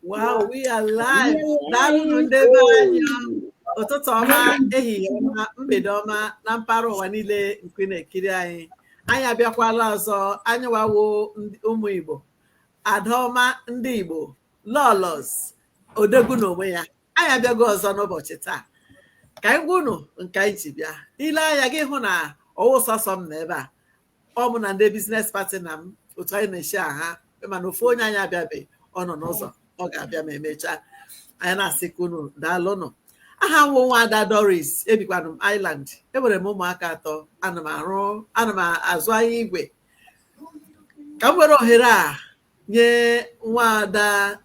Wow, we are live. Daalụnụ ndị be anyị. Ụtụtụ ọma, ehihie ọma, mgbede ọma na mpaghara ụwa niile nke na-ekiri anyị. Anyị abịakwala ọzọ, anyị wawo ụmụ Igbo. Adaọma ndị Igbo, Lọlọs, Odogwu n'onwe ya. Anyị abịago ọzọ n'ụbọchị taa. Ka anyị gwa unu nke anyị ji bịa. Ile anya gị hụ na ọwụ sọsọ m na ebe a. Ọ mụ na ndị business partner m otu anyị na-esi aha, mana ofu onye anyị abịabeghị, ọ nọ n'ụzọ, ọ ga-abịa ma emechaa. Anyị na-asị ka unu daalụnụ. Aha m wụ Nwaada Doris, ebikwanụ m Ireland. Enwere m ụmụaka atọ, ana m arụ, ana m azụ ahịa igwe. Ka m were ohere a nye Nwaada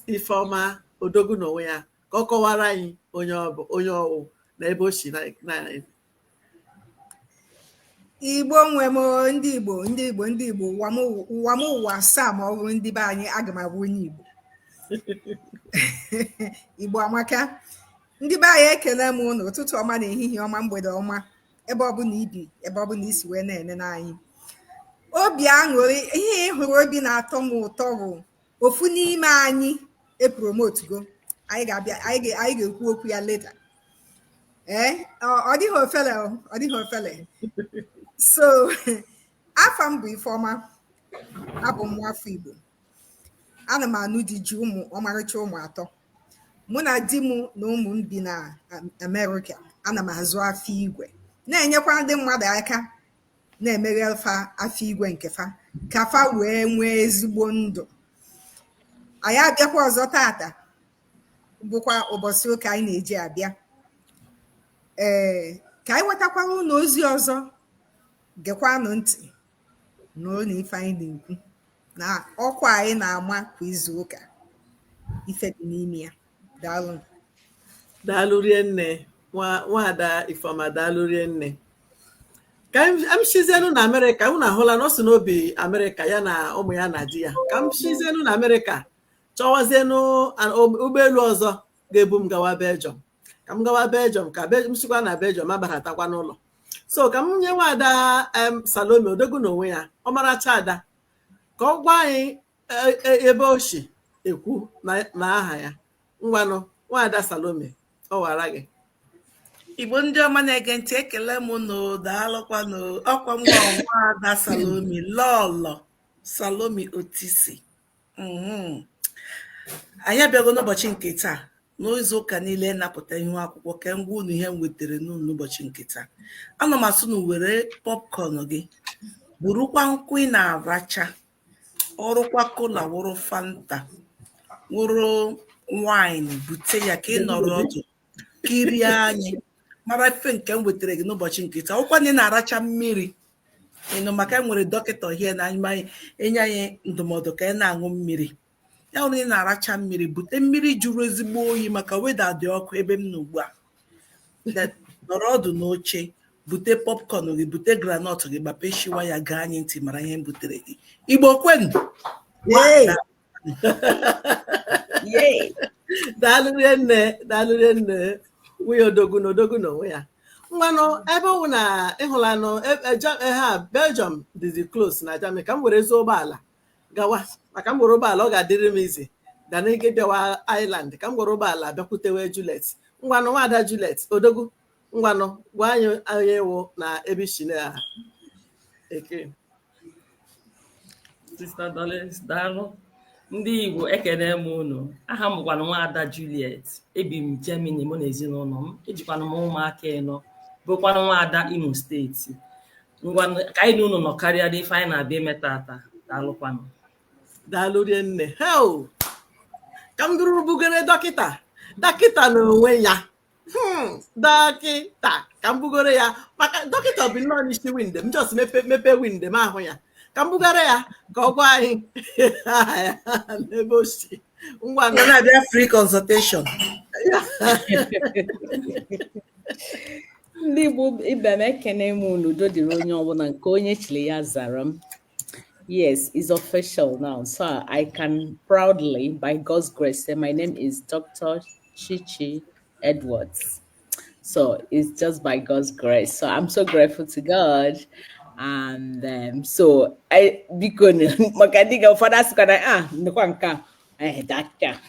Ifeọma Odogwu n'onwe ya ka ọ kọwara anyị onye ọ bụ, onye ọwụ na ebe o si na Igbo nwe m, ndị Igbo, ndị Igbo, ndị Igbo, ụwa m, ụwa m, ụwa asaa, ma ọ bụrụ ndị be anyị, aga m abụ onye Igbo. Igbo amaka. Ndị be anyị, ekele m ụnụ. Ụtụtụ ọma na ehihie ọma, mgbede ọma, ebe ọbụla ibi, ebe ọbụla isi wee na-enene anyị. Obi aṅụrị, ihe ị hụrụ, obi na-atọ m ụtọ bụ ofu n'ime anyị epromotego. Anyị ga-abịa, anyị ga-ekwu okwu ya later. Ee, ọ dịghị ofele, ọ dịghị ofele. So afa m bụ Ifeọma, abụ m nwafọ Igbo, ana m anụ di ji ụmụ, ọmarịcha ụmụ atọ. Mụ na di m na ụmụ m bi na Amerịka. Ana m azụ afọ igwe, na-enyekwa ndị mmadụ aka, na-emeghe fa afọ igwe nke fa ka fa wee nwee ezigbo ndụ. Anyị abịakwa ọzọ tata, bụkwa ụbọchị ụka anyị na-eji abịa, ee, ka anyị wetakwara ụnụ ozi ọzọ. Gekwanụ ntị nụrụ na ife anyị na-ekwu na ọkwa anyị na-ama kwa izu ụka, ife dị n'ime ya. Daalụ. Daalụ rinne, Nwaada Ifeọma, daalụ rinne. Ka m shizienụ na Amerịka, unu ahụla na ọ sị n'obi Amerịka, ya na ụmụ ya na di ya. Ka m shizienụ na Amerịka chọwazienụ ụgbọelu ọzọ ga-ebu m gawa Belgium, ka m gawa Belgium, ka m sikwa na Belgium abaratakwa n'ụlọ. So ka m nye Nwaada Salome Odogwu n'onwe ya, ọmaracha ada, ka ọ gwa anyị ebe o si ekwu na aha ya. Ngwanụ, Nwaada Salome, ọ wara gị. Igbo ndị ọma na-ege ntị, ekele m nụ, daalụkwanụ. Ọkwa nwa Nwaada Salome, Lọlọ Salome Otisi. Anyị abịago n'ụbọchị nke taa. N'izu ụka niile napụta ihu akwụkwọ ka m gwa unu ihe m wetara n'unu n'ụbọchị nke taa. Ana m asụ na were popcorn gị, burukwa nkwụ ị na-aracha, ọrụkwa kola, wụrụ Fanta, wụrụ wine, bute ya ka ị nọrọ ọdụ kirie anyị, mara ife nke m wetara gị n'ụbọchị nke taa. Ọkwa na ị na-aracha mmiri ịnụ, maka e nwere dọkịta hie na anyị enye anyị ndụmọdụ ka ị na-aṅụ mmiri. Ya bụrụ na ị na-aracha mmiri, bute mmiri jụrụ ezigbo oyi, maka weather dị ọkụ ebe m nọ ugbu a. Nọrọ ọdụ n'oche, bute popcorn gị, bute groundnut gị, gbapeshiwa ya, gaa anyị ntị, mara ihe m butere gị. Igbo kwenu! Yay! Yay! Daalụ rinne, daalụ rinne, nwunye Odogwu na Odogwu n'onwe ya. Ngwanụ, ebe ọ bụ na ịhụlanụ ha Belgium dịzi close na Germany, ka m were ezi ụgbọala gawa, maka m were ụgbọala ọ ga-adịrị m izi dana ike bịawa Ireland. Ka m were ụgbọala bịakwutewe Juliet. Ngwanụ, Nwaada Juliet Odogwu, ngwanụ, gwa anyị onye wụ na ebe isi na eke. Sister Doris, daalụ. Ndị Igbo, ekene m unu. Aha m bụkwanụ Nwaada Juliet. Ebi m Germany, mụ na ezinụlọ m. Ejikwanụ m ụmụaka ịnọ, bụkwanụ nwaada Imo Steeti. Ngwanụ, ka anyị na unu nọ karịa n'ife anyị na-abịa ime tata. Daalụkwanụ. Daalụ rinne. Heo, ka m duru bugere dọkịta, dọkịta n'onwe ya. Dọkịta, ka m bugoro ya, maka dọkịta bụ nnọọ n'isi window m, just mepe mepe window m ahụ ya. Ka m bugara ya ka ọ gwa anyị aha ya n'ebe o si. Ngwa. Ya na-abịa free consultation. Ndị Igbo ibe m, ekene m unu. Udo dịrị onye ọbụla. Nke onye chiri ya zara m. Yes, it's official now, so I can proudly, by God's grace, say my name is Dr. Chichi Edwards. So it's just by God's grace. So I'm so grateful to God. And so I biko maka ndị ga ụfọdụ asịkwa na ah ndịkwa nke a eh dakta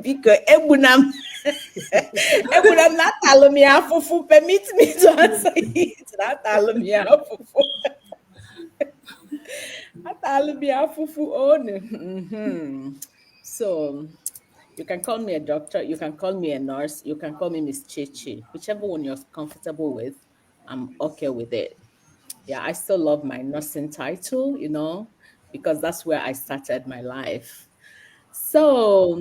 biko egbuna m egbuna m na-atalụ m ya afụfụ. Permit me to answer it. Na-atalụ m ya afụfụ, atalụ m ya afụfụ onu. So you can call me a doctor, you can call me a nurse, you can call me Miss Chichi, whichever one you're comfortable with, I'm okay with it. Yeah, I still love my nursing title, because that's where I started my life. So,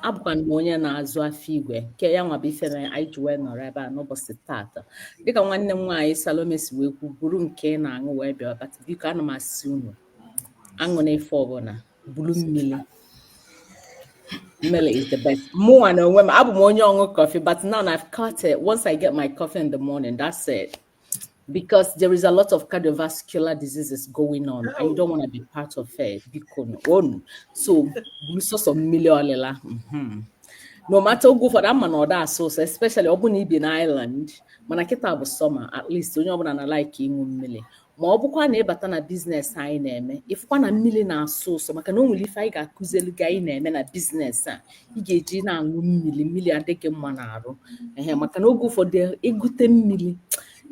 abụkwa m onye na-azụ afọ igwe nke ya nwa bụ ife mere anyị ji wee nọrọ ebe a n'ụbọchị tata. Dịka nwanne m nwaanyị Salome si wee kwu, buru nke ị na-aṅụ wee bịa bata. Biko, ana m asị unu aṅụ na ife ọbụla, buru mmiri. Mmiri is the best. Mụnwa na onwe m, abụ m onye ọṅụ coffee, but now I've cut it. Once I get my coffee in the morning, that's it. Because there is a lot of cardiovascular diseases going on and you don't want to be part of it. Biko no onu. So buru sọsọ mmiri ọlịla. No matter oge ụfọdụ ama na ọ da asụ ụsọ, especially ọ bụ na ibi na island, mana kịta bụ summer, at least onye ọbụla na like ịṅụ mmiri. Ma ọ bụkwa na ịbata na business anyị na-eme, ịfụkwa na mmiri na-asụ ụsọ, maka na o nwere ife anyị ga-akụzelu gị anyị na-eme na business a, ị ga-eji na-aṅụ mmiri. Mmiri adịghị mma n'arụ ehe, maka na oge ụfọdụ egute mmiri,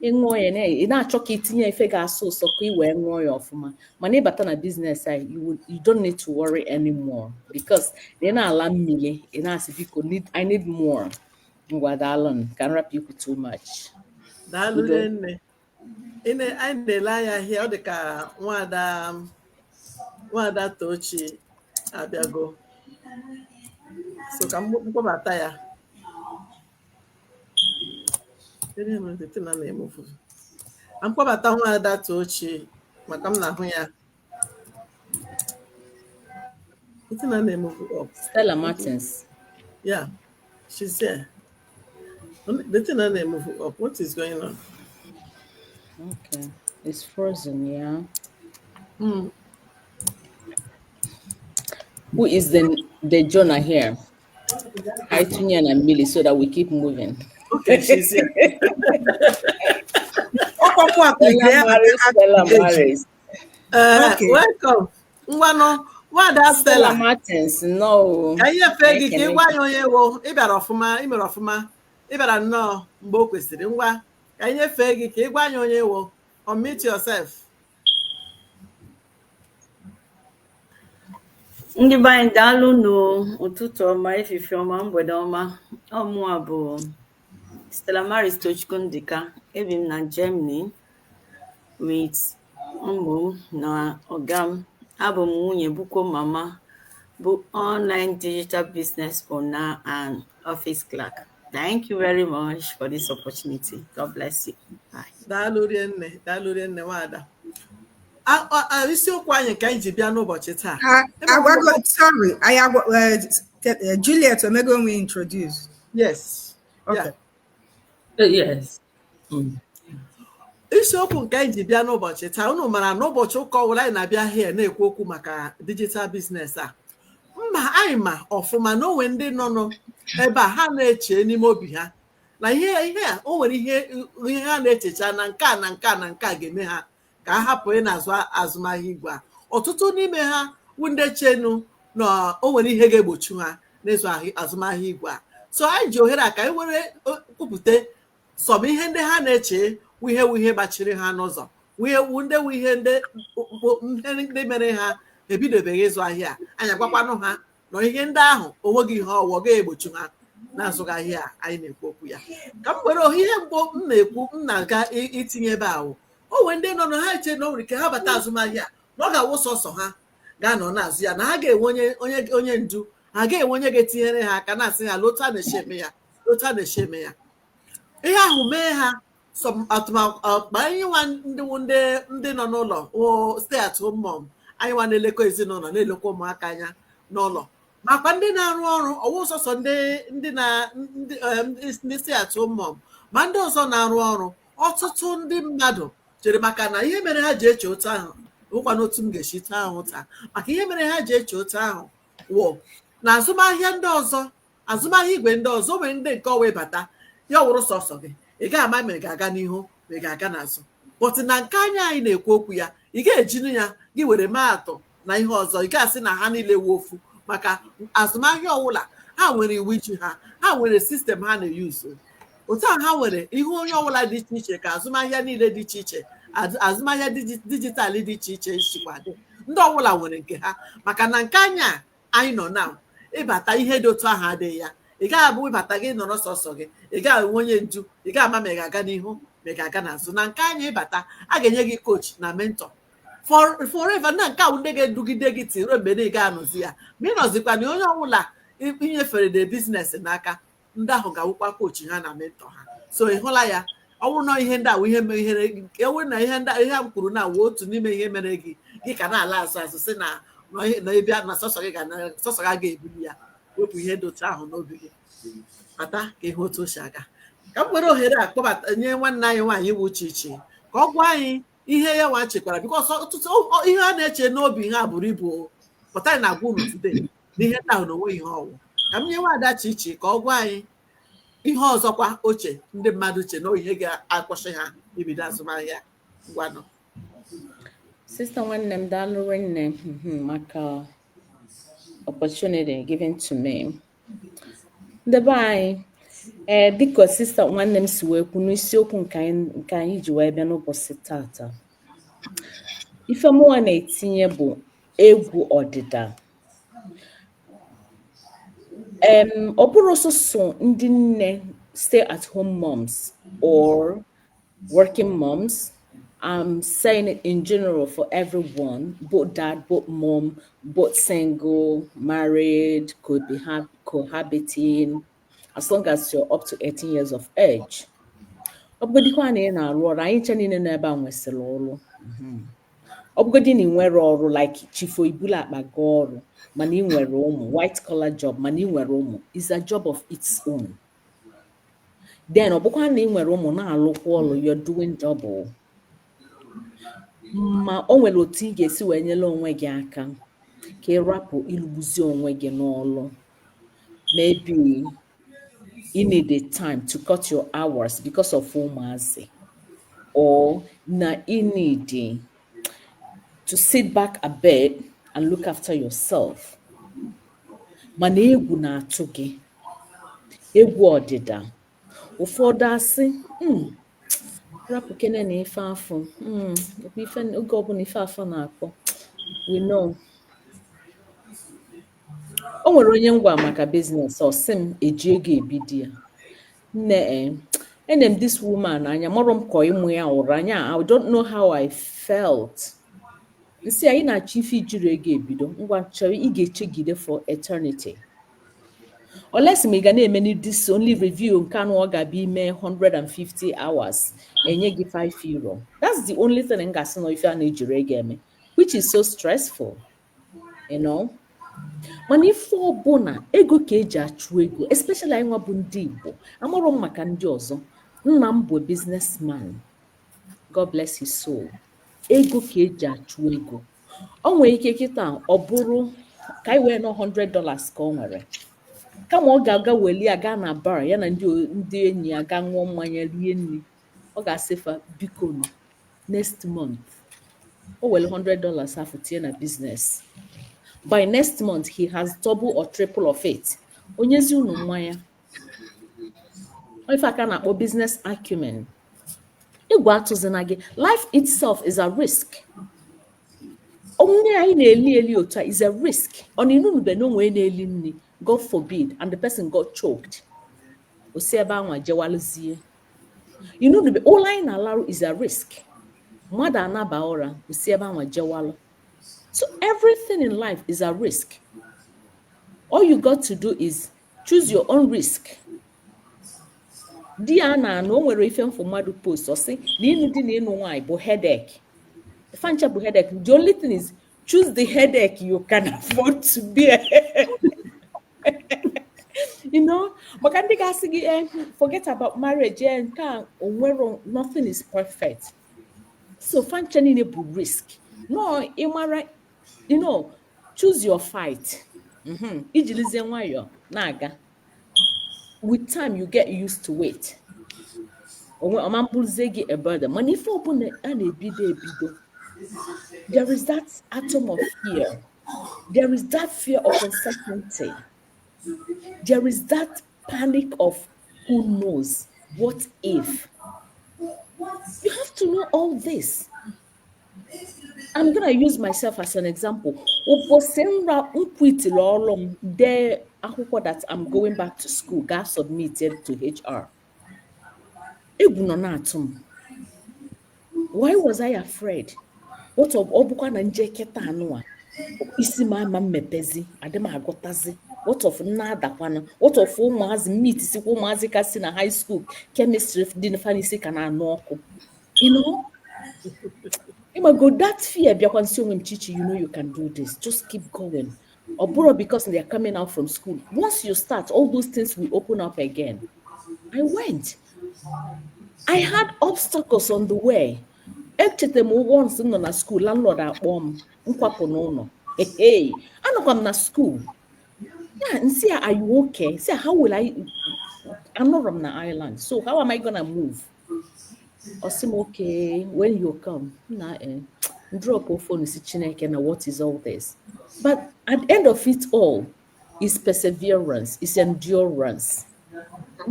ịṅụọ ya ị na-achọ ka itinye ife ga-asụ ụsọ ka ị wee ṅụọ ya ọfụma. Mana ịbata na business anyị, you don't need to worry anymore, because na ị na-ala mmiri, ị na-asị biko I need more. Ngwa, daalụ, ka m rapụ ikwu too much. Daalụ. Udo. Nne. Anyị na-ele anya ahịa, ọ dị ka nwada Tochi abịago, so ka m kpọbata ya. Kedu ihe mere the thing a na-eme ofufe? Ka m kpọbata nwada Tochi maka m na-ahụ ya. The thing a na-eme up. Stella Martins. Yeah, she's here. The thing a na-eme up, what is going on? Okay, it's frozen, yeah. Who is the Jonah here? Hi, Tunya and Millie, so that we keep moving. Okay, she's here. Ọkwa mụ akpa Stella ya. Maris, Stella Maris. Okay. Welcome. Ngwanụ, nwada Stella Stella. Martins, no. Ka ihe fee gị ka ị Ekele. Gwa ya onye wo ị bịara ọfụma, ị mere ọfụma, ị bịara nnọọ mgbe o kwesịrị. Ngwa, ka ihe fee gị ka ị gwa ya onye wo. Unmute yourself. Ndị be anyị, daalụ nụ. Ụtụtụ ọma, efifie ọma, mgbede ọma. Ọmụa bụ Stella Maris Tochukwu Ndika. Ebi m na Germany with ụmụ m na ọga m. Abụ m nwunye, bụkwa mama, bụ online digital business owner and office clerk. Thank you very much for this opportunity. God bless you. Bye. Daalụ rinne, daalụ rinne, nwada. Isiokwu anyị nke anyị ji bịa n'ụbọchị taa. Agwago, sorry, I agwa, Juliet omego we introduce. Yes. Okay. Yeah. Yes. Isiokwu nke anyị ji bịa n'ụbọchị taa, unu mara n'ụbọchị ụka ọbụla anyị na-abịa here na-ekwu okwu maka digital business a. Mma anyị ma ọfụma na onwe ndị nọ nọ ebe a, ha na-eche n'ime obi ha na ihe a, o nwere ihe ha na-echecha na nke a na nke a na nke a ga-eme ha ka ha hapụ ị na-azụ azụmahịa igwe a. Ọtụtụ n'ime ha wụ ndị chenu na o nwere ihe ga-egbochi ha n'ịzụ azụmahịa igwe a. So anyị ji ohere a ka anyị were kwupụta sọm ihe ndị ha na-eche wụ ihe gbachiri ha n'ụzọ, wụ ihe wụ ndị wụ ihe ndị mere ha ebidobeghị ịzụ ahịa a. Anyị agwakwanụ ha na ihe ndị ahụ onweghị ihe ọwụ ga-egbochi ha na-azụghị ahịa a anyị na-ekwu okwu ya. Ka m were ihe mbụ m na-ekwu m na-aga itinye ebe ahụ, o nwere ndị nọ na ha eche na o nwere ike ha bata azụmahịa na ọ ga-awụ sọsọ ha ga-anọ na-azụ ya, na ha ga-enwe onye ndu, ha ga-enwe onye ga-etinyere ha aka na-asị ha lota na-eshi eme ya, lota na-eshi eme ya. Ihe ahụ mee ha atụmakpa anyị nwa ndị nọ n'ụlọ wụ stay at home mom, anyị nwa na-elekọ ezinụlọ, na-elekwa ụmụaka anya n'ụlọ, makwa ndị na-arụ ọrụ. Ọwụ sọsọ ndị na ndị stay at home mom, ma ndị ọzọ na-arụ ọrụ. Ọtụtụ ndị mmadụ chere maka na ihe mere ha ji eche otu ahụ nwekwa n'otu m ga-esi taa ahụ taa, maka ihe mere ha ji eche otu ahụ wụ na azụmahịa ndị ọzọ, azụmahịa igwe ndị ọzọ, nwere ndị nke ọwa ịbata ya ọ wụrụ sọsọ gị, ị ga-ama ma ị ga-aga n'ihu ma ị ga-aga n'azụ. But na nke anya anyị na-ekwu okwu ya, ị ga-ejinu ya gị were maa atụ na ihe ọzọ, ị ga-asị na ha niile wu ofu, maka azụmahịa ọbụla ha nwere iwu ji ha, ha nwere system ha na-eyuzu otu a, ha nwere ihe onye ọbụla dị iche iche, ka azụmahịa niile dị iche iche, azụmahịa digital dị iche iche sikwa dị. Ndị ọbụla nwere nke ha, maka na nke anya anyị nọ na ịbata, ihe dị otu ahụ adịghị ya. Ị gaghị abụ ịbata gị nọrọ sọsọ gị, ị gaghị enwe onye ndu, ị gaghị ama ma ị ga-aga n'ihu ma ị ga-aga n'azụ. Na nke anya ịbata, a ga-enye gị coach na mentor forever. Na nke a ndị ga-edugide gị tiruo mgbe na ị ga-anọzi ya. Ma ị nọzikwa na onye ọbụla inyefere the business n'aka, ndị ahụ ga-awụkwa coach ha na mentor ha. So ị hụla ya, ọ bụrụ na ihe ndị a wụ ihe mere ewe na ihe ndị ihe m kwuru na wụ otu n'ime ihe mere gị gị ka na-ala azụ azụ, sị na na ịbịa na sọsọ gị ga na sọsọ gị ga-ebuli ya, wepụ ihe dị otu ahụ n'obi gị, kpata ka ihe otu o si aga. Ka m were ohere a kpọbata nye nwanne anyị nwaanyị bụ Chichi ka ọ gwa anyị ihe ya nwa chekwara, because ọtụtụ ihe a na-eche n'obi ha buru ibu pụta. Anyị na-agwa unu today na ihe ndị ahụ na onwe ihe ọwụ. Ka m nye nwaada Chichi ka ọ gwa anyị ihe ọzọkwa oche ndị mmadụ che na ihe ga-akwụsị ha ibido azụmahịa. Ngwanụ. Sister nwanne m, daalụ nne maka opportunity given to me. Ndị be anyị, ee, dịka sister nwanne m si wee kwu n'isiokwu nke anyị ji wee bịa n'ụbọchị tata, ife mụnwa na-etinye bụ egwu ọdịda. Ọ bụrụ sọsọ ndị nne, stay at home moms or working moms, I'm saying it in general for everyone, both dad, both mom, both single, married, could be cohabiting, as long as you're up to 18 years of age. Ọ bụgodikwa na ị na-arụ ọrụ, anyị nche niile nọ ebe a nwesịrị ọrụ. Ọ bụgodị na ị nwere ọrụ, like chifo ibulu akpa gaa ọrụ, mana ị nwere ụmụ, white collar job, mana ị nwere ụmụ, is a job of its own. Then ọ bụkwa na ị nwere ụmụ na-alụkwa ọrụ, you're doing double. Ma o nwere otu ị ga-esi wee nyere onwe gị aka ka ị rapụ ịlụgbuzi onwe gị n'ọlụ. Maybe you need the time to cut your hours because of ụmụazị, or na ị need to sit back a bit and look after yourself. Mana egwu na-atụ gị, egwu ọdịda. Ụfọdụ asị, rapụ kene na ife afọ, ife oge ọbụla ife afọ na-akpọ." We know. O nwere onye ngwa maka business, ọ sị m eji ego ebido ya. Nne, ene m this woman anya, mụrụ m ka ịmụ ya ụra anya. I don't know how I felt. Nsị anyị na-achọ ife ijiri ego ebido, ngwa chọrọ ị ga-echegide for eternity, unless ma ị ga na-eme this only review nke anụ ọ ga-abịa ime 150 hours enye gị €5. That's the only thing m ga-asị na ife a na-ejiri ego eme, which is so stressful. Mana ife ọbụla ego ka eji achụ ego, especially anyị nwa bụ ndị Igbo. Amarọ m maka ndị ọzọ. Nna m bụ businessman, God bless his soul. Ego ka eji achụ ego. O nwere ike kịta ọ bụrụ ka anyị wee nọ $100 ka ọ nwere, kama ọ ga-aga weli ya gaa na bar ya na ndị enyi ya gaa ṅụọ mmanya, rie nri, ọ ga-asịfa, "Biko nụ, next month." O were $100 afụ tinye na business, by next month he has double or triple of it. Onyezi unu mmanya. Ife aka na-akpọ business acumen. Egwu atụzina gị. Life itself is a risk. Onye anyị na-eli eli otu a is a risk. Ọ na inunube na onwe na-eli nri, God forbid, and the person got choked, o si ebe anwa jewalụzie. Inunube ụlọ anyị na-alarụ is a risk. Mmadụ anaba ụra, o si ebe anwa jewalụ. So everything in life is a risk. All you got to do is choose your own risk. Di ya na-anụ, o nwere ife mfụ mmadụ post, ọ sị na ịnụ di na ịnụ nwaanyị bụ headache. Fancha bụ headache. The only thing is, choose the headache you can afford to bear. Maka ndị ga-asị gị, "Forget about marriage, nke a onwero." Nothing is perfect, so fancha niile bụ risk. No, ịmara, choose your fight. Ijilizie nwayọọ na-aga. With time you get used to it. Onwe ọma mbụrụzie gị a burden. Mana ife ọbụla a na-ebido ebido, there is that atom of fear. There is that fear of uncertainty. There is that panic of who knows, what if. You have to know all this. I'm gonna use myself as an example. Ụbọchị nra m quitiri ọrụ m, dee akwụkwọ that I'm going back to school, gaa submitted to HR. Egwu nọ na-atụ m. Why was I afraid? What of ọ bụkwa na nje kịta anụwa, isi m ama mmepezi, adị m agụtazi? What of nna adakwanụ? What of ụmụazị meet sikwa, ụmụazị ka si na high school, chemistry dị n'isi ka na-anụ ọkụ? Ịmago that fear bịakwa nsi onwe m, "Chichi, you know you can do this. Just keep going." Ọ bụrụ because they are coming out from school. Once you start, all those things will open up again. I went. I had obstacles on the way. Echeta m once m nọ na school, landlord akpọ m nkwapụ n'ụlọ. Hey, anọkwa m na school ya, nsị ya, "Are you okay?" Sị ya, "How will I, anọrọ m na Ireland, so how am I gonna move?" Ọ sị m, "Okay, when you come." Na drop phone, si Chineke na, what is all this? But at the end of it all is perseverance, is endurance,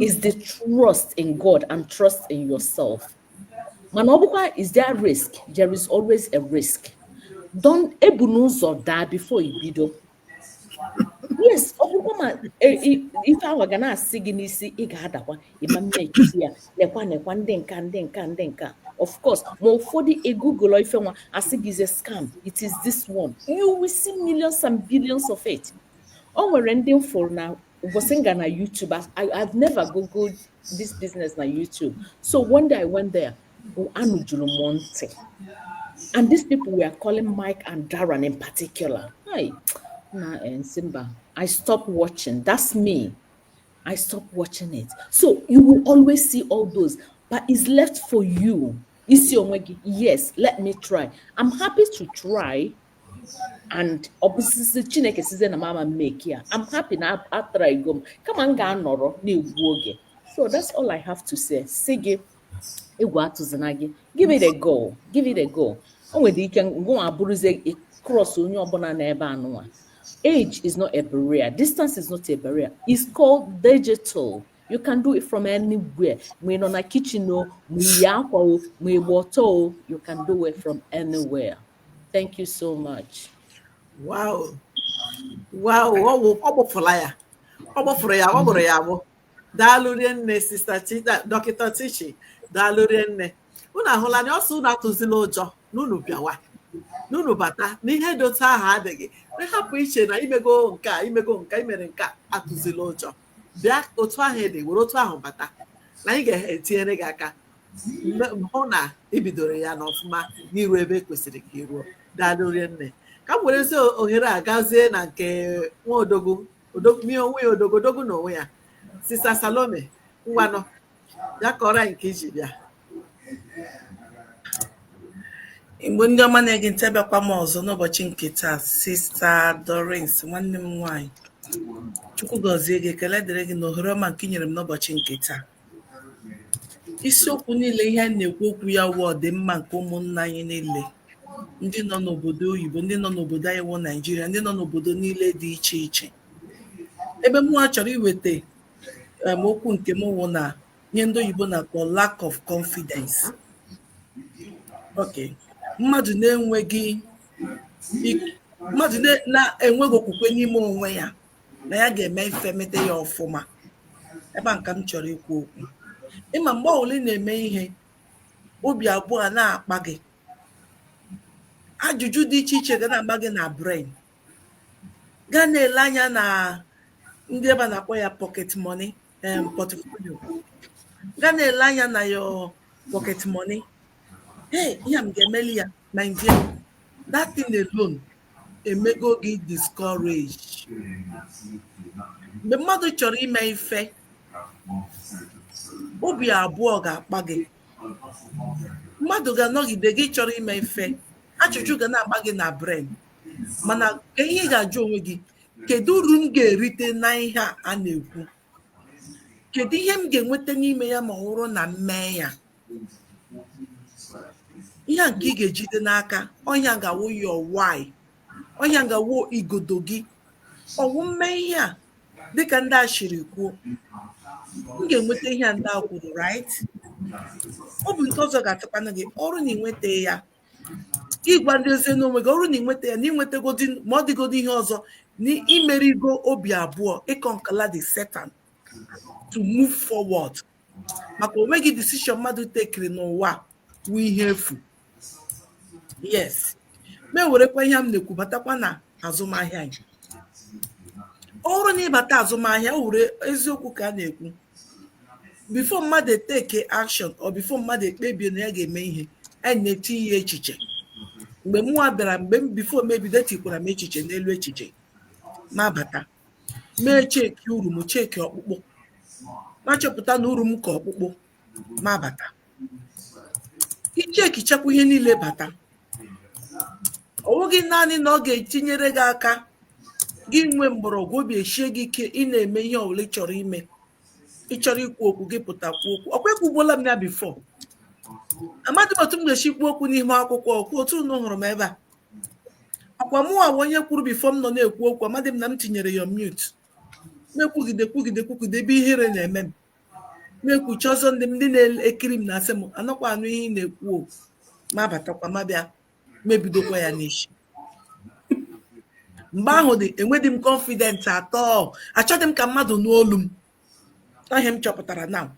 is the trust in God and trust in yourself. Mana ọ bụkwa, is there risk? There is always a risk. Don't ebu n'ụzọ daa before you bido. Yes, ọ bụrụkwa ma ife ahụ ga na-asị gị n'isi, ị ga-adakwa, ịma mmekisi ya, nekwa nekwa ndị nka, ndị nka, ndị nka. Of course, ma ụfọdụ egoogle ife nwa, asị gị is a scam. It is this one, you will see millions and billions of it. O nwere ndị m fụrụ na ụbọchị m ga na YouTube. I've never googled this business na YouTube. So one day I went there, anụjuru m ntị, and these people were calling Mike and Darren in particular. Hi, na Simba, I stopped watching. That's me. I stopped watching it. So you will always see all those, but it's left for you. Isi onwe gị, "Yes, let me try. I'm happy to try." And ọ bụsịsị Chineke sizie na mama make ya. I'm happy na atara go m kama m ga-anọrọ na-egbu oge. So that's all I have to say. Sị gị, egwu atụzina gị. Give it a go. Give it a go. O nwere ike ngụnwa abụrụzie cross onye ọbụla n'ebe anụnwa. Age is not a barrier. Distance is not a barrier. It's called digital. You can do it from anywhere. Ma ị nọ na kitchen o, ma ị yi akwa o, ma ị gba ọtọ o, you can do it from anywhere. Thank you so much. Wow, ọ gbụfụla ya, ọ gbụfụrụ ya, ọ gbụrụ ya agbụ. Daalụ rinne, Sister Chita, Dọkịta Chichi, daalụ rinne. Unu ahụla na ọsọ, unu atụzila ụjọ na unu bịawa, na unu bata n'ihe dị otu ahụ adịghị. Hapụ iche na imego nke a, imego nke a, imere nke a. Atụzila ụjọ, bịa otu ahụ dị, were otu ahụ bata na anyị ga-etinyere gị aka hụ na ibidoro ya n'ọfụma n'iru ebe kwesịrị ka iruo. Daalụ rinne. Ka m werezie ohere a gazie na nke nwa odogwu, mie onwe ya odogwu, odogwu na onwe ya, Sister Salome. Ngwanụ, ya kọrọ anyị nke iji bịa. Igbo ndị ọma na-ege ntị, abịakwa m ọzọ n'ụbọchị nke taa. Sister Dorins, nwanne m nwaanyị, Chukwu gọzie gị. Ekele dịrị gị na ohere ọma nke i nyere m n'ụbọchị nke taa. Isiokwu niile ihe anyị na-ekwu okwu ya wụ ọdịmma nke ụmụnna anyị niile, ndị nọ n'obodo oyibo, ndị nọ n'obodo anyị wụ Naijiria, ndị nọ n'obodo niile dị iche iche. Ebe mụnwa chọrọ iweta okwu nke m wụ na ihe ndị oyibo na-akpọ lack of confidence. Okay, mmadụ na-enweghị mmadụ na-enweghị okwukwe n'ime onwe ya na ya ga-eme ife, mete ya ọfụma. Ebe a nka m chọrọ ikwu okwu. Ịma mgbe ọbụla ị na-eme ihe, obi abụọ a na-akpa gị, ajụjụ dị iche iche ga na-agba gị na brain, gaa na-ele anya na ndị ebe a na-akpọ ya pocket money, portfolio, gaa na-ele anya na your pocket money. Hey, ihe a m ga-emeli ya? My dear, that thing alone emego gị discourage. Mgbe mmadụ chọrọ ime ife, obi abụọ ga-akpa gị. Mmadụ ga-anọgide gị chọrọ ime ife, ajụjụ ga na-agba gị na brain. Mana ka ihe ị ga-ajụ onwe gị: kedu uru m ga-erite na ihe a na-ekwu? Kedu ihe m ga-enweta n'ime ya ma ọ bụrụ na m mee ya? Ihe a nke ị ga-ejide n'aka, ọnya ga-awụ your why, ọnya ga-awụ igodo gị. Ọwụ mme ihe a dịka ndị a shiri kwuo, m ga-enweta ihe a ndị a kwuru, right? Ọ bụ nke ọzọ ga-atụkwanụ gị ọrụ na ịnweta ya, ịgwa ndị ozi n'onwe gị ọrụ na ịnweta ya, na ịnwetagodi ma ọ dịgodi ihe ọzọ, na imerigo obi abụọ, ịconquerla the Satan to move forward, maka onweghị decision mmadụ tekiri n'ụwa wụ ihe efu. Yes, ma ewerekwa ihe m na-ekwu batakwa na azụmahịa anyị. Ọ bụrụ na ịbata azụmahịa, o were eziokwu ka a na-ekwu, before mmadụ etake action or before mmadụ ekpebie na ya ga-eme ihe, anyị na-etinye ya echiche. Mgbe mụnwa bịara, mgbe m before m ebido, etikwara m echiche n'elu echiche, ma bata mee check uru m, check ọkpụkpụ, ma chọpụta na uru m ka ọkpụkpụ. Ma bata ichekichakwa ihe niile bata, ọ bụghị naanị na ọ ga-etinyere gị aka gị nwee mgbọrọgwụ, obi eshie gị ike ị na-eme ihe ọbụla ị chọrọ ime. Ị chọrọ ikwu okwu, gị pụta kwuo okwu. Ọkwa ekwugbuola m ya before. Amadị m otu m ga-esi kwuo okwu n'ihu akwụkwọ okwu otu unu hụrụ m ebe a. Ọkwa mụnwa bụ onye kwuru before m nọ na-ekwu okwu, amadị m na m tinyere ya mute. Na-ekwugide, kwugide, kwugide, ebe ihere na-eme m na-ekwuchi ọzọ, ndị m ndị na-ekiri m na-asị m anọkwa anụ ihe ị na-ekwu o. Ma batakwa, ma bịa mebidokwa ya n'isi. Mgbe ahụ dị, enwedị m confident atọ, achọghị m ka mmadụ nụ olu m. Ihe m chọpụtara na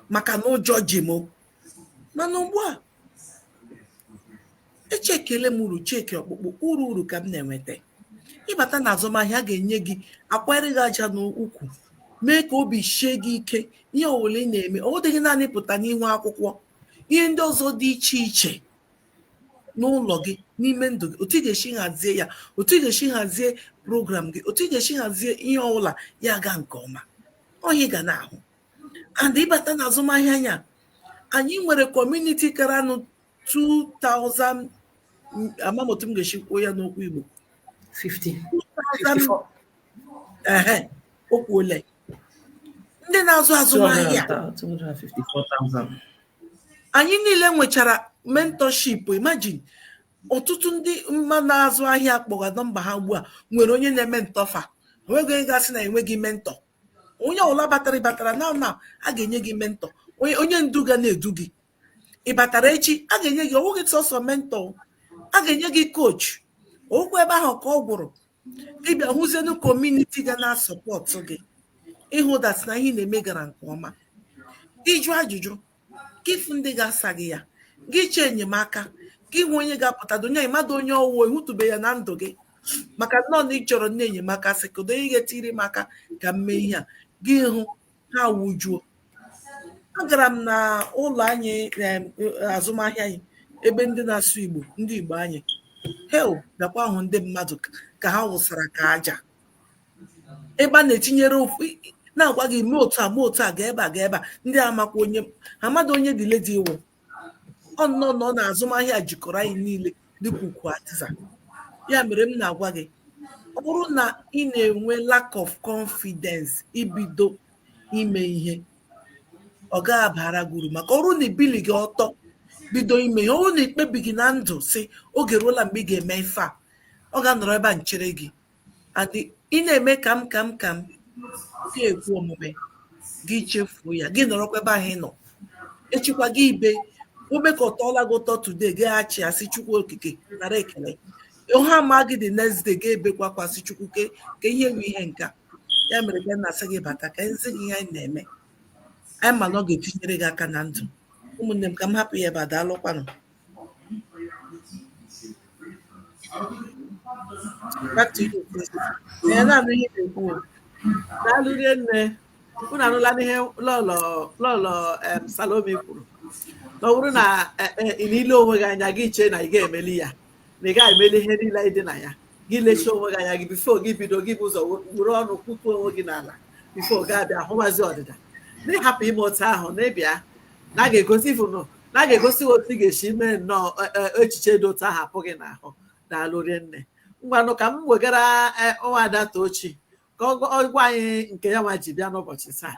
maka na ụjọ ji m. Mana ugbu a, echekele m uru, check ọkpụkpụ, uru uru ka m na-enweta. Ịbata na azụmahịa ga-enye gị, akwanyere gị aja n'ukwu, mee ka obi sie gị ike. Ihe ọbụla ị na-eme, ọ dịghị naanị pụta n'ihu akwụkwọ, ihe ndị ọzọ dị iche iche n'ụlọ gị, n'ime ndụ gị, otu ị ga-esi hazie ya, otu ị ga-esi hazie program gị, otu ị ga-esi hazie ihe ọbụla ya ga nke ọma, ọhịa ị ga na-ahụ. And ịbata na azụmahịa anya, anyị nwere community karanụ 2000, amamotu m ga-esi kwuo ya n'okwu Igbo. 50. 2000, ehe, okwu ole ndị na-azụ azụmahịa. 254,000. Anyị niile nwechara mentorship. Imagine, ọtụtụ ndị mma na-azụ ahịa kpọga nọmba ha ugbu a nwere onye na-eme ntọfa. Onweghị onye ga-asị na enweghị mentor. Onye ọbụla batara batara na a ga-enye gị mentor, onye ndu ga na-edu gị. Ị batara echi, a ga-enye gị, ọwụghị sọsọ mentor, a ga-enye gị coach. Okwu ebe ahụ ka ọ gwụrụ. Ịbịa hụzienu community ga na-asupport gị, ịhụ that na ihe ị na-eme gara nke ọma. Ịjụ ajụjụ gị, fụ ndị ga-asa gị ya, gị chee enyemaka gị, hụ onye ga-apụta donye mmadụ, onye ọwụwa ehutube ya na ndụ gị, maka nnọọ na ị chọrọ nne enyemaka, sị kedu onye ga-etiri m aka ka m mee ihe a, gị hụ ha wujuo. Agara m na ụlọ anyị, azụmahịa anyị, ebe ndị na-asụ Igbo, ndị Igbo anyị hel, bịakwa hụ ndị mmadụ ka ha wụsara ka aja ebe a na-etinyere ofu na-agwa gị mee otu a, mee otu a, gaa ebe a, gaa ebe a. Ndị amakwa onye amadụ onye dị ledi iwu ọ nọ nọ na azụmahịa jikọrọ anyị niile dịka ukwu azịza. Ya mere m na-agwa gị, ọ bụrụ na ị na-enwe lack of confidence ibido ime ihe, ọ gaghị abara gị uru, maka ọrụ na ibili gị ọtọ bido ime ihe, ọ bụrụ na ikpebi gị na ndụ si oge ruola mgbe ị ga-eme ife a, ọ ga-anọrọ ebe a nchere gị. And ị na-eme ka m ka m ka m ga-ekwu omume gị, chefuo ya, gị nọrọkwa ebe ahụ ị nọ. Echikwa gị ibe ome ka ọ tọọla gị ụtọ today, gị achị asị Chukwu okike nara ekele ha ama gị. The next day ga-ebekwa kwasị Chukwu ke ka ihe bụ ihe nka. Ya mere ka m na-asị gị bata ka nzi gị ihe anyị na-eme, anyị ma na ọ ga-etinyere gị aka na ndụ. Ụmụnne m, ka m hapụ ya ebe a. Daalụkwanụ. Back to you, please. Ee, na-anụ ihe ị na-ekwu o. Daalụ rinne. Unu anụla n'ihe lọlọ lọlọ Salome kwuru, na ọ bụrụ na ị na-ile onwe gị anya, gị chee na ị ga-emeli ya, na ị gaghị emeli ihe niile dị na ya, gị lechie onwe gị anya gị before gị bido, gị bụ ụzọ were ọnụ kwutuo onwe gị n'ala before gị abịa hụwazi ọdịda. Na ịhapụ ime otu ahụ, na ịbịa na a ga-egosi ifunu na a ga-egosi otu ị ga-esi mee nnọọ echiche dị otu ahụ apụghị n'ahụ. Daalụ rinne. Ngwanụ, ka m wegara nwaada Tochi ka ọ gwa anyị nke ya nwa ji bịa n'ụbọchị taa.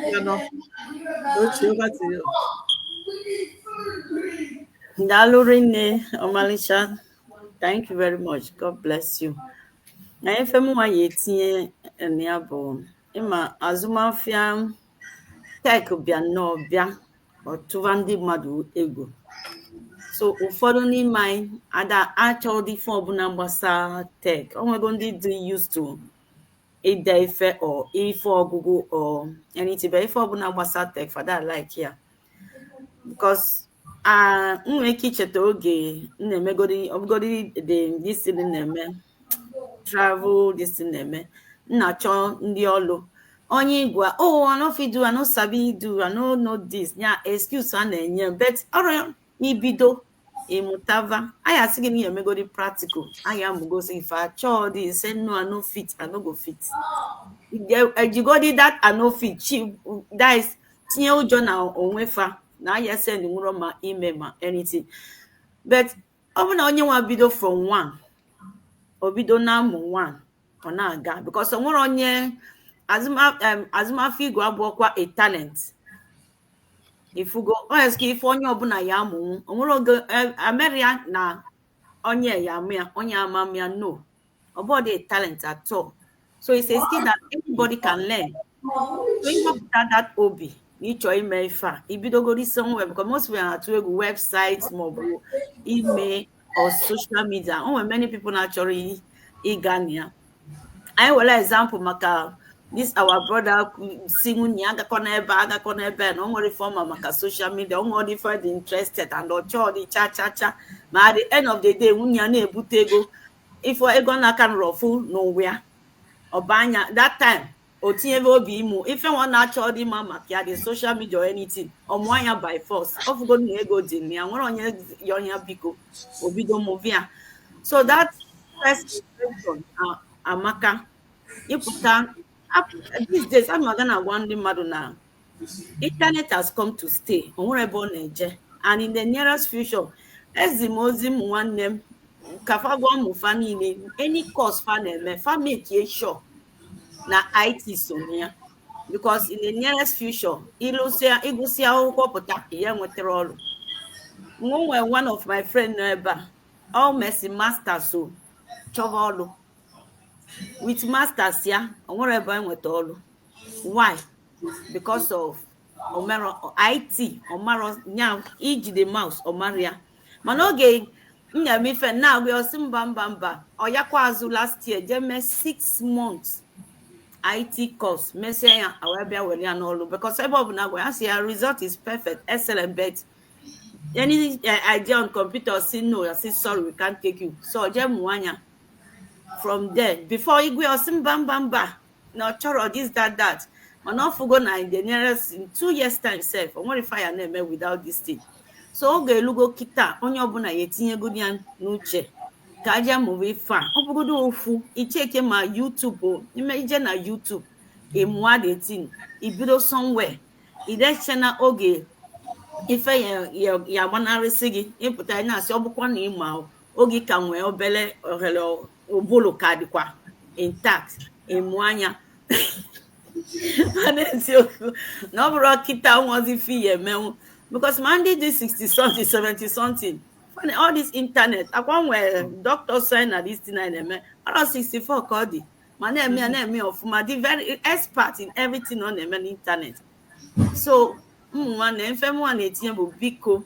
Ngwanụ, Tochi, over to you. Daalụ rinne, Ọmalịcha. Thank you very much. God bless you. Na ife m nwa ya etinye na ya bụ ịma azụmahịa tech bịa nnọọ bịa ọtụwa ndị mmadụ ego. So ụfọdụ n'ime anyị ada achọghị ife ọbụla gbasara tech. O nwego ndị dị used to ide ife or ife ọgụgụ or anything, but ife ọbụla gbasara tech fada like ya. Because m nwere ike icheta oge m na-emegodi ọbụgodi the this thing m na-eme, travel this thing na-eme, m na-achọ ndị ọlụ onye igwe, "Oh, I no fit do, I no sabi do, I no know this." Ya excuse a na-enye, but ọrụ ibido ịmụtava anyị asị gị na ihe emegodi practical, anyị amụgosi ife achọọ dị say, "No, I no fit, I no go fit." Ejigodi that "I no fit" chi, that is tinye ụjọ na onwe fa na aya send nwụrọ ma email ma anything. But ọ bụ na onye nwa bido from one, o bido na-amụ one, ọ na-aga, because o nwere onye azụmahịa igwe abụọkwa a talent. Ifugo oeske ife onye ọbụla ya amụnwu, o nwere oge Ameria na onye ya amụ ya, onye ama m ya, no, ọ bụghị a talent at all. So it's a skill that anybody can learn. So ịwepụta that obi na ịchọ ime ife a, ibidogodi somewhere, because most people na-atụ egwu website maọbụ ime or social media. O nwere many people na-achọrọ ịga na ya. Anyị were example maka this our brother si nwunye ya agakọ n'ebe a, agakọ n'ebe a, na o nwere ife ọma maka social media, o nwere ife dị interested and ọ chọọ dị cha cha cha. Ma at the end of the day, nwunye ya na-ebute ego, ife ego n'aka nrọfu n'ụwa ya ọba anya. That time o tinyebe obi ịmụ ife nwa na-achọ dị mma maka ya, the social media or anything, ọmụ anya by force, ọfụgo na ego dị na ya, nwere onye ya onye biko o bido movie ya. So that first impression amaka ịpụta. These days ama aga na-agwa ndị mmadụ na internet has come to stay. O nwere ebe ọ na-eje, and in the nearest future, ezi m ozi m nwanne m ka fa gwa ụmụ fa niile, any course fa na-eme, fa make sure na IT so na ya, because in the nearest future, ịlụsịa, ịgụsịa akwụkwọ pụta, ya nwetara ọrụ. M nwere one of my friend nọ ebe a, ọ mesi masters, so chọba ọrụ with masters ya, o nwere ebe enweta ọrụ. Why? Because of omero IT, ọmarọ nya ijide mouse, ọmara ya. Mana oge m na-eme ife na-agwa ya, ọsị mba, mba, mba. Ọ yakwa azụ last year jee mee 6 months IT course, mesịa ya, wee bịa were ya n'ọrụ, because ebe ọ bụla gwa ya sị ya result is perfect, excellent, but any idea on computer, say no. I say, "Sorry, we can't take you." So jee mụọ anya from there. Before igwe, ọsị mba, mba, mba, na ọ chọrọ this, that, that. Mana ọ fụgo na in the nearest, in 2 years time sef, o nwere ife ya na-eme without this thing. So oge elugo kịta onye ọbụla ya etinyego ya n'uche ka aja mụrụ ife a. Ọ bụgodo ofu icheke ma YouTube o ime ije na YouTube ịmụa the thing, ibido somewhere, ideche na oge ife ya agbanarịsị gị ịpụta ya na-asị ọ bụkwa na ịma oge ka nwee obere ohere, ụbụrụ ka dịkwa intact, ịmụ anya. Mana eziokwu na ọ bụrụ kịta nwazi fi ya emenwu, because ma ndị dị 60 something, 70 something, funny, all this internet akwa nwere doctor sign na this thing anyị na-eme, ọrụ 64 ka ọ dị ma na-eme ya, na-eme ya ọfụma, dị very expert in everything ọ na-eme n'internet. So ụmụ nwanne mfe mụnwa na-etinye bụ, biko,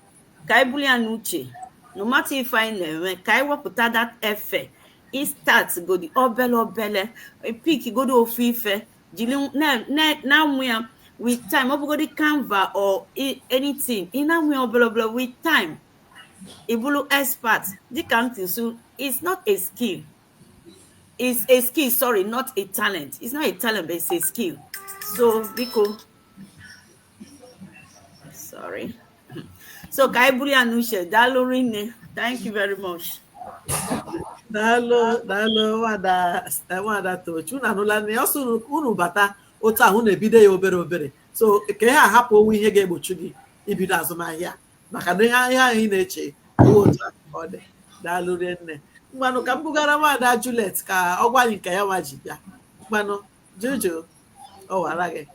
ka anyị buru ya n'uche, no matter ife anyị na-eme, ka anyị wepụta that efe start godi obele obele, pick godi ofu ife, jiri na-amụ ya with time. Ọ bụgodi Canva or anything ị na-amụ ya obere obere, with time ị bụrụ expert. Dịka m ti so, it's not a skill, it's a skill, sorry, not a talent. It's not a talent, but it's a skill. So biko, sorry, so ka anyị buru ya n'uche. Daalụ rinne. Thank you very much. Daalụ, daalụ, nwada, nwada Tochi. Unu anụla na ya, ọsọ unu bata otu ahụ na-ebido ya obere obere. So ka ihe ahapụ onwe ihe ga-egbochi gị ibido azụmahịa, maka na ihe ahụ ị na-eche owe otu ahụ ka ọ dị. Daalụ rinne. Mgbanụ ka m bugara nwada Juliet ka ọ gwa anyị nke ya nwa ji bịa. Mgbanụ Juju, ọ wara gị.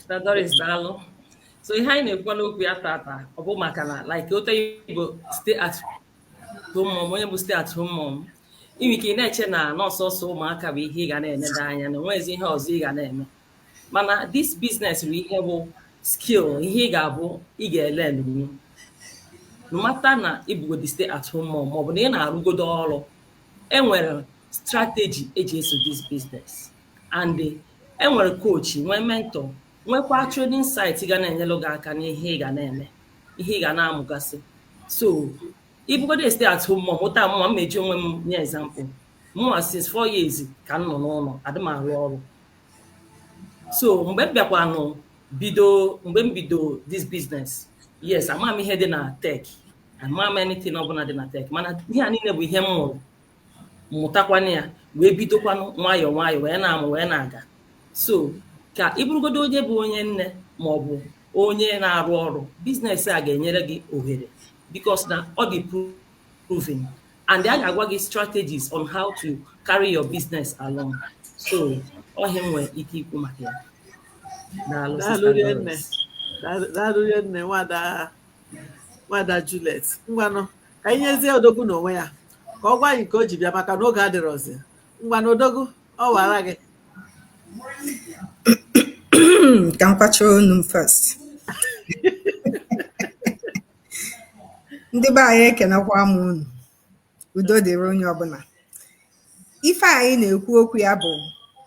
Na Doris, daalụ. So ihe anyị na-ekwukwa n'okwu ya tata, ọ bụ maka na like ote Igbo stay at home mom, onye bụ stay at home mom, inwe ike ị na-eche na nọọsọsọ ụmụaka bụ ihe ị ga na-enede anya, na onwezi ihe ọzọ ị ga na-eme. Mana this business bụ ihe bụ skill, ihe ị ga-abụ ị ga-ele n'onwe, no matter na ịbụgodi stay at home mom maọbụ na ị na-arụgodo ọrụ. Enwere strategy eji eso this business, and enwere coach, nwee mentor, nwekwa training site ga na-enyelu gị aka n'ihe ị ga na-eme, ihe ị ga na-amụgasị. So ịbụgodo stay at home mom, ụta mụnwa m meji onwe m nye example, mụnwa since 4 years ka m nọ n'ụlọ, adị m arụ ọrụ. So mgbe m bịakwanụ bido, mgbe m bido this business, yes, ama m ihe dị na tech, ama m anything ọbụla dị na tech, mana ihe a niile bụ ihe m mụrụ, mụtakwanụ ya, wee bidokwanụ nwayọọ nwayọọ, wee na-amụ, wee na-aga. So ka ị bụrụgodo onye bụ onye nne maọbụ onye na-arụ ọrụ, business a ga-enyere gị ohere, because na ọ dị proven and a ga-agwa gị strategies on how to carry your business along. So ọhịa m nwere ike ikwu maka ya. Daalụ. Daalụ Sister rinne. Doris. Daalụ rinne, nwada Juliet. Ngwanụ, ka anyị nyezie Odogwu n'onwe ya ka ọ gwa anyị nke o ji bịa, maka na oge adịrọzi. Ngwanụ, Odogwu, ọ wara gị. Ka m kwachara unu m first. Ndị be anyị, ekenekwa m unu. Udo dịrị onye ọbụla. Ife anyị na-ekwu okwu ya bụ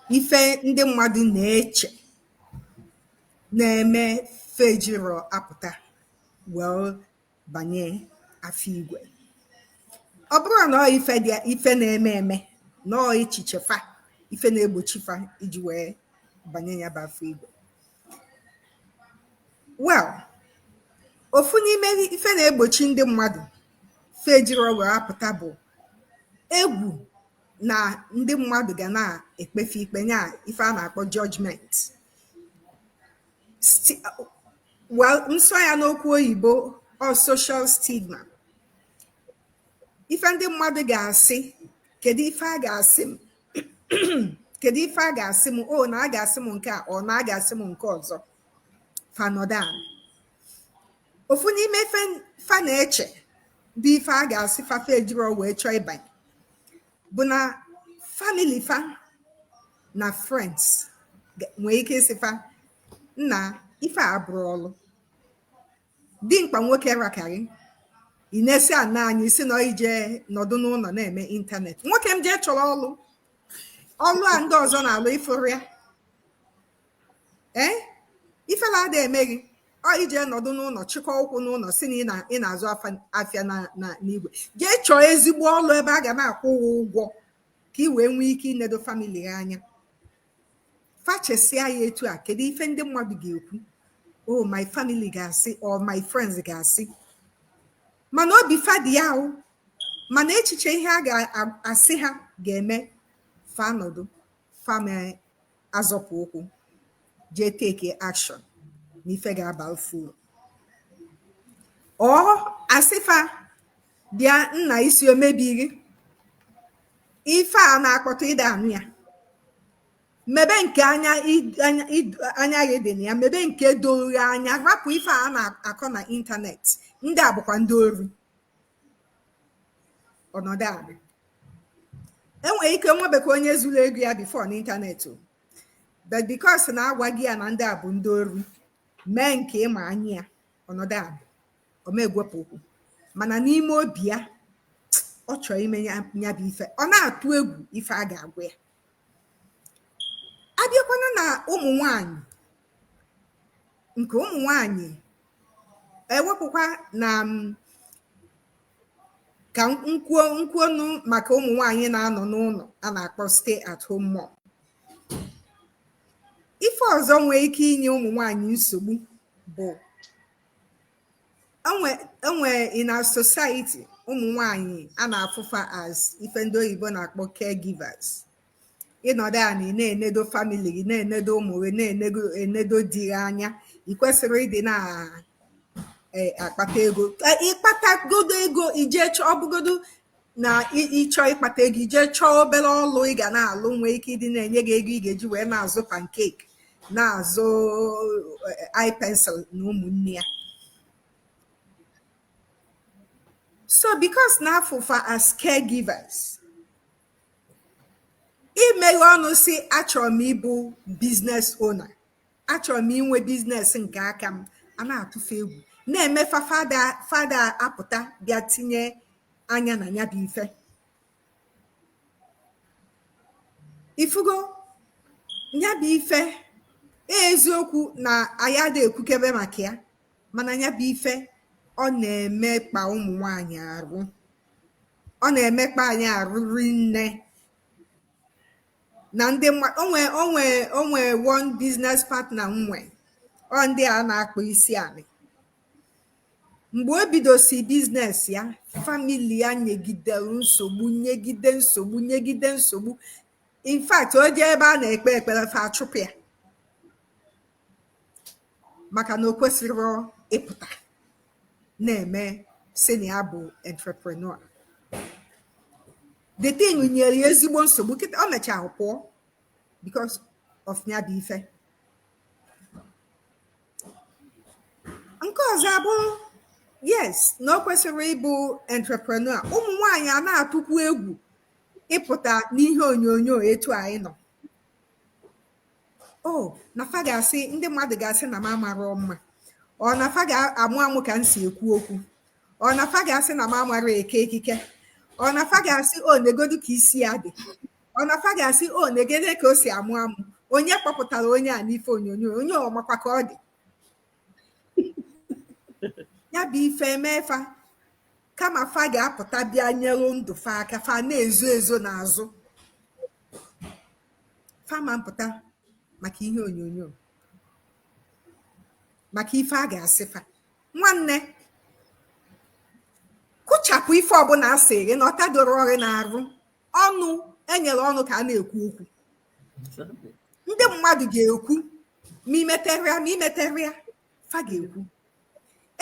ife ndị mmadụ na-eche na-eme fejiro apụta wee banye afọ igwe. Ọ bụrụ na ọ ife dị, ife na-eme eme na ọ echiche fa, ife na-egbochi fa iji wee banye ya bụ afọ igwe. Well, ofu n'ime ife na-egbochi ndị mmadụ fejiro wee apụta bụ egwu na ndị mmadụ ga na-ekpefe ikpe, nya ife a na-akpọ judgment. Well, nsọ ya n'okwu oyibo, ọ social stigma. Ife ndị mmadụ ga-asị, kedu ife a ga-asị m, kedu ife a ga-asị m, o na a ga-asị m nke a, ọ na a ga-asị m nke ọzọ. Fanọdan ofu n'ime ife fa na-eche bụ ife a ga-asị fa fejiro wee chọọ ịbanye bụ na family fa na friends nwee ike ịsị fa, "Nna, ife a abụrụ ọlụ dimkpa nwoke rakarị. Ị na-esi ana anyị si na ije nọdụ n'ụlọ na-eme internet. Nwoke m, jee chọrọ ọlụ, ọlụ a ndị ọzọ na-alụ, ịfụrụ ya, ee, ifela ada eme gị. Ọ ije nọdụ n'ụlọ, chịkọ ụkwụ n'ụlọ, si na ị na-azụ afịa na n'igwe. Jee chọọ ezigbo ọlụ ebe a ga na-akwụ ụgwọ ụgwọ ka ị wee nwee ike inedo family gị anya." Fachesia ya etu a, kedu ife ndị mmadụ ga-ekwu? Oh, my family ga-asị, or my friends ga-asị. Mana obi fa dị ya o, mana echiche ihe a ga-asị ha ga-eme fa nọdụ, fa ma azọpụ ụkwụ jee take action n'ife ga-aba uru. Ọ asịfa, "Bịa nna, isi omebiri ife a na-akpọtụ ịda anụ ya, mebe nke anya anya gị dị na ya, mebe nke doro gị anya, rapụ ife a na-akọ na internet. Ndị a bụkwa ndị ori." Ọnọdụ a enwere ike nwebekwa onye zuru ego ya before n'internet o, but because na-agwa gị ya na ndị a bụ ndị ori, mee nke ịma anya ya. Ọnọdụ a omegwepụ okwu, mana n'ime obi ya ọ chọrọ ime ya bụ ife, ọ na-atụ egwu ife a ga-agwa ya. Abịakwana na ụmụ nwanyị, nke ụmụ nwanyị ewepụkwa na ka nkwuo nkwuonu maka ụmụ nwanyị na-anọ n'ụlọ a na-akpọ stay at home mom. Ife ọzọ nwee ike inye ụmụ nwanyị nsogbu bụ enwe in our society, ụmụ nwanyị a na-afụfa as ife ndị oyibo na-akpọ caregivers. Ịnọdụ a na ị na-enedo family gị, na-enedo ụmụ gị, na-enedo enedo di gị anya, ị kwesịrị ịdị na akpata ego. Ịkpatagodo ego, ije chọọ, ọbụgodo na ịchọ ịkpata ego, ije chọọ obere ọlụ ị ga na-alụ nwee ike ịdị na-enye gị ego ị ga-eji wee na-azụ pancake. Na-azụ eye pencil na ụmụnne ya. So because na afụfa as caregivers, imeghe ọnụ si, "Achọrọ m ịbụ business owner, achọrọ m inwe business nke aka m," a na-atụfu egwu na-emefa fada fada apụta bịa tinye anya na ya bụ ife. Ifugo ya bụ ife, eziokwu na anyị ada ekwukebe maka ya, mana ya bụ ife ọ na-emekpa ụmụ nwanyị arụ, ọ na-emekpa anyị arụ rinne. Na ndị onwe one business partner nwe, ọ ndị a na-akpụ isi anị. Mgbe o bidosi business ya, family ya nyegidere nsogbu, nyegide nsogbu, nyegide nsogbu. In fact, o jee ebe a na-ekpe ekpere, fa achụpụ ya maka na o kwesịrị ịpụta na-eme si na ya bụ entrepreneur. The thing nyere ya ezigbo nsogbu. Kịta o mechara pụọ because of ya bụ ife. Nke ọzọ abụrụ, yes, na o kwesịrị ịbụ entrepreneur. Ụmụ nwanyị a na-atụkwu egwu ịpụta n'ihe onyonyo etu anyị nọ. O na fa ga-asị, ndị mmadụ ga-asị na m amarọ mma, ọ na fa ga-amụ amụ ka m si ekwu okwu, ọ na fa ga-asị na m amara eke ekike, ọ na fa ga-asị, o negodu ka isi ya dị, ọ na fa ga-asị, o negede ka o si amụ amụ, onye kpọpụtara onye a n'ife onyonyo, onye ọmakwa ka ọ dị. Ya bụ ife emefa kama fa ga-apụta bịa nyere ndụ fa aka, fa na-ezo ezo n'azụ, fa ma mpụta maka ihe onyonyo, maka ife a ga-asị fa. Nwanne, kụchapụ ife ọbụla asị gị na ọtadoro ọrị na-arụ ọnụ enyere ọnụ ka a na-ekwu okwu. Ndị mmadụ ga-ekwu ma imetere ma imetere, fa ga-ekwu.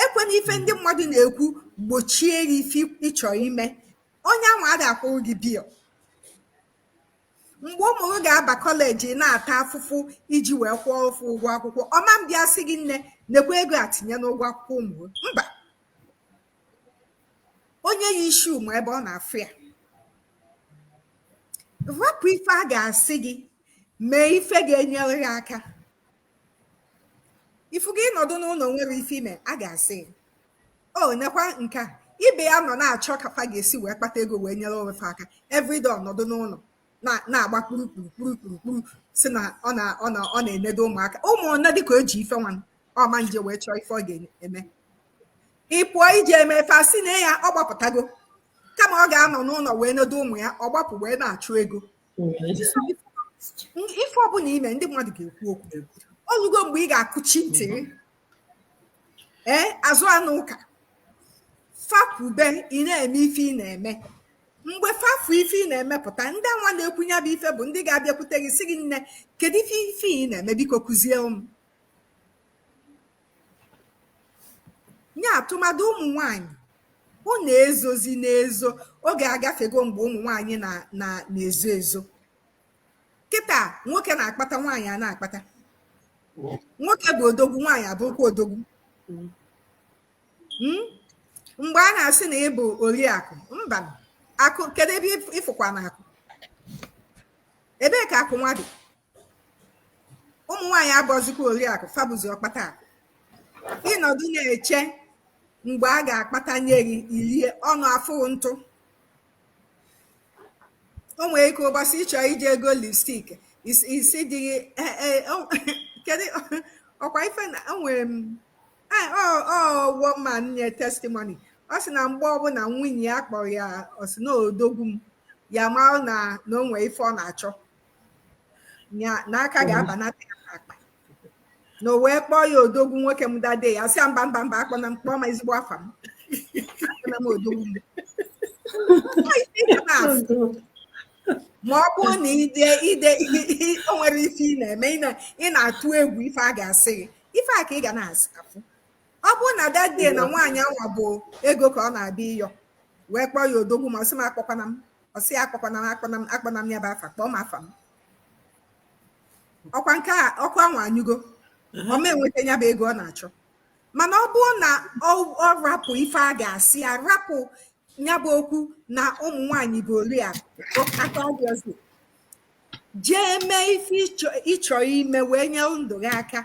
Ekwena ife ndị mmadụ na-ekwu gbochie gị ife ịchọ ime. Onye ahụ a ga-akwụrụ gị bill mgbe ụmụ gị ga-aba college, na-ata afụfụ iji wee kwụọ ofe ụgwọ akwụkwọ ọma, mbịa sị gị, "Nne, nekwa ego a, tinye n'ụgwọ akwụkwọ ụmụ gị." Mba, onye ya isi ụmụ ebe ọ na-afụ ya, rapụ ife a ga-asị gị, mee ife ga-enyere gị aka. Ifu gị nọdụ n'ụlọ nwere ife ime, a ga-asị gị, o nekwa nke a. Ibe ya nọ na-achọ ka fa ga-esi wee kpata ego wee nyere onwe fa aka. Everyday ọnọdụ n'ụlọ na-agba kpuru kpuru kpuru kpuru kpuru, si na ọ na ọ na ọ na-enedo ụmụaka ụmụ one dịka o ji ife nwa ọma nje wee chọọ ife ọ ga-eme. Ị pụọ ije eme fa si na ya ọ gbapụtago, kama ọ ga-anọ n'ụlọ wee nedo ụmụ ya, ọ gbapụ wee na-achụ ego. Ife ọbụla ime, ndị mmadụ ga-ekwu okwu. Olugo mgbe ị ga-akụchi ntị gị, ee, azụ anụ ụka fapụbe, ị na-eme ife ị na-eme. Mgbe fafu ife ị na-emepụta, ndị anwa na-ekwunye bụ ife bụ ndị ga-abịakwute gị sị gị, "Nne, kedu ife ife ị na-eme? Biko kụzie m." Nye atụmadụ ụmụ nwanyị, unu ezozi n'ezo. Oge agafego mgbe ụmụ nwanyị na na na-ezo ezo. Kịta nwoke na-akpata, nwaanyị a na-akpata. Nwoke bụ odogwu, nwaanyị abụrụkwa odogwu. Mgbe a na-asị na ị bụ oriakụ, mba, akụ kedu ebe ịfụkwa na akụ? Ebee ka akụ nwa dị? Ụmụ nwaanyị abụọzikwa oriakụ, fabụzi ọkpata akụ. Ịnọdụ na-eche mgbe a ga-akpata nye gị, ilie ọnụ afụghị ntụ. O nwere ike ụbọchị ịchọ ije ego lipstick isi dị gị, kedu ọkwa ife na o nwere m ọ woman nye testimony. Ọ sị na mgbe ọbụla nwunye ya kpọrọ ya, ọ sị na odogwu m, ya mara na na o nwere ife ọ na-achọ n'aka ga-abanata ya n'akpa, na o wee kpọọ ya odogwu nwoke m dade ya, sị ya, "Mba, mba, mba, akpọna m, kpọọ m ezigbo afa m, akpọna m odogwu m." Ọ ife ị ga na-afụ. Ma ọ bụrụ na ide ide o nwere ife ị na-eme, ị na-atụ egwu ife a ga-asị gị, ife a ka ị ga na-afụ. Ọ bụrụ na that day na nwaanyị anwa bụ ego ka ọ na-abịa ịyọ, wee kpọọ ya odogwu, ma ọ sị m akpọkwana m, ọ sị ya akpọkwana m, akpọna m, akpọna m ya bụ afa, kpọọ m afa m. Ọkwa nke a ọkụ ahụ anyụgo, ọ ma enweta ya bụ ego ọ na-achọ. Mana ọ bụrụ na ọ rapụ ife a ga-asị ya, rapụ ya bụ okwu na ụmụ nwanyị bụ oriakụ aka ọbịọzi, jee mee ife ịchọ ime wee nyere ndụ gị aka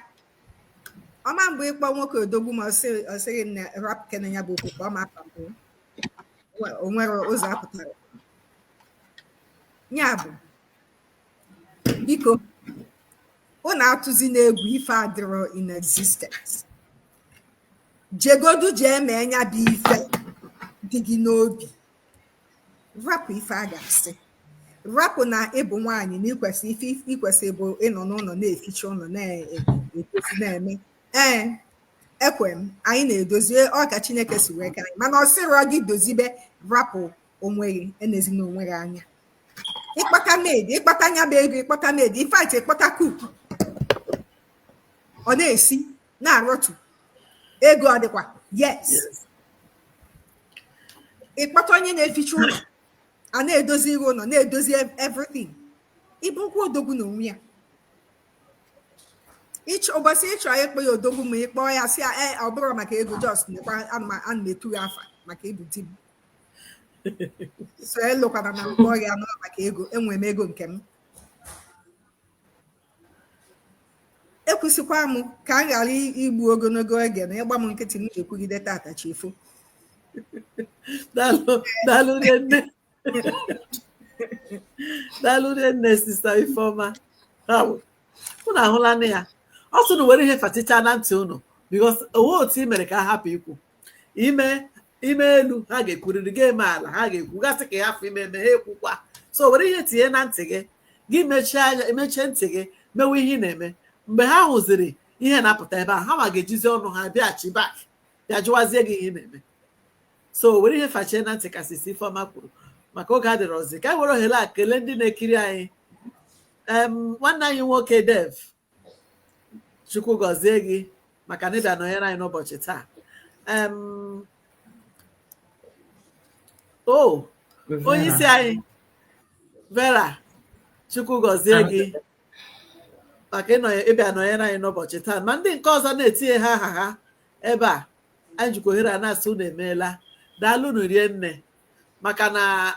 ọma. Mgbe ịkpọ nwoke odogwu, ma ọ sịghị na rapụ kene ya bụ okwu, ka ọ ma afa mbụ o nwere ụzọ apụtara ya. Bụ biko, unu atụzi n'egwu ife adịrọ in existence. Jegodu jee mee ya bụ ife dị gị n'obi. Rapụ ife a ga-asị, rapụ na ịbụ nwaanyị na ikwesị ife ikwesị bụ ịnọ n'ụlọ na-eficha ụlọ, na-edozi, na-eme. Ee, ekwe m, anyị na-edozi, ọ ka Chineke si wee ka anyị, mana ọ sịrọ gị dozibe. Rapụ onwe gị, enezina onwe gị anya. Ịkpata maid, ịkpata nya bụ ego, ịkpata maid, in fact ịkpata cook, ọ na-esi na-arọtu ego, ọ dịkwa. Yes, ịkpata onye na-eficha ụlọ, a na-edozi ire ụlọ, na-edozi everything, ịbụkwa odogwu n'onwe ya. Ịchọ ụbọchị ịchọ ịkpọ ya odogwu, ma ịkpọọ ya sị ya, ee, ọ bụrụ maka ego, just nekwa, ana m etu ya afa maka ịbụ di m. So elụkwana na mkpọ ya nọ maka ego, enwere m ego nke m. Ekwesịkwa m ka m ghara igbu ogologo oge na ịgba m nkịtị, m ga-ekwugide tata chefu. Daalụ, daalụ rinne, daalụ rinne, Sister Ifeọma. Unu ahụla nne ya, ọ sị unu were ihe faticha na ntị unu, because onwe otu i mere ka ha hapụ ikwu ime ime elu, ha ga-ekwurịrị gị. Eme ala, ha ga-ekwu gasị ka ya hapụ ime eme, ha ekwukwa. So were ihe tinye na ntị gị, gị mechie anya, mechie ntị gị, mewe ihe ị na-eme. Mgbe ha hụziri ihe na-apụta ebe ahụ, ha ma ga-ejizi ọnụ ha bịaghachi back, bịa jụwazie gị ihe ị na-eme. So were ihe fachie na ntị, ka Sister Ifeọma kwuru, maka oge adịrọzi. Ka anyị were ohere a kelee ndị na-ekiri anyị. Nwanne anyị nwoke Dev, Chukwu gọzie gị maka na ịbịa nọnyere anyị n'ụbọchị taa. O onye isi anyị Vera, Chukwu gọzie gị maka ịbịa nọnyere anyị n'ụbọchị taa. Ma ndị nke ọzọ na-etinye ha aha ha ebe a, anyị jikwa ohere a na-asị unu emeela, daalụ unu rie nne, maka na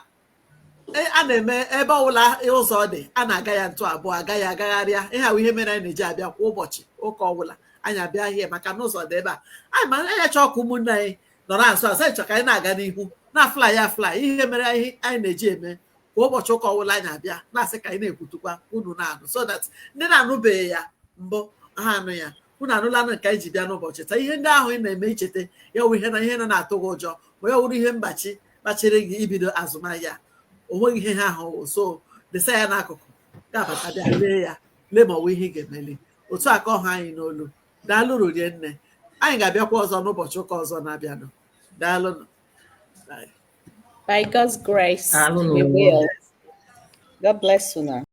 a na-eme ebe ọbụla ụzọ dị, a na-aga ya ntụ abụọ, aga ya agagharịa. Ihe ahụ ihe mere anyị na-eji abịa kwa ụbọchị ụka ọbụla, anyị abịa ahịa, maka na ụzọ dị ebe a. Anyị ma anyị chọọ ka ụmụnne anyị nọrọ azụ azụ, anyị chọrọ ka anyị na-aga n'ihu na fly ya fly. Ihe mere anyị na-eji eme kwa ụbọchị ụka ọbụla, anyị abịa na-asị ka anyị na-ekwutukwa, unu na-anụ, so that ndị na-anụbeghị ya mbụ ha anụ ya. Unu anụlanụ nke anyị ji bịa n'ụbọchị taa. Ihe ndị ahụ ị na-eme, icheta ya wụ ihe na ihe nọ na-atụ gị ụjọ, ma ya wụrụ ihe mgbachi kpachiri gị ibido azụmahịa, o nweghị ihe ha ahụ. So desa ya n'akụkụ, ga-abata bịa lee ya, lee ma ọ bụ ihe ị ga-emeli. Otu a ka ọha anyị n'olu. Daalụ rie nne. Anyị ga-abịakwa ọzọ n'ụbọchị ụka ọzọ na-abịanụ. Daalụnụ. By God's grace, we will. God bless you now.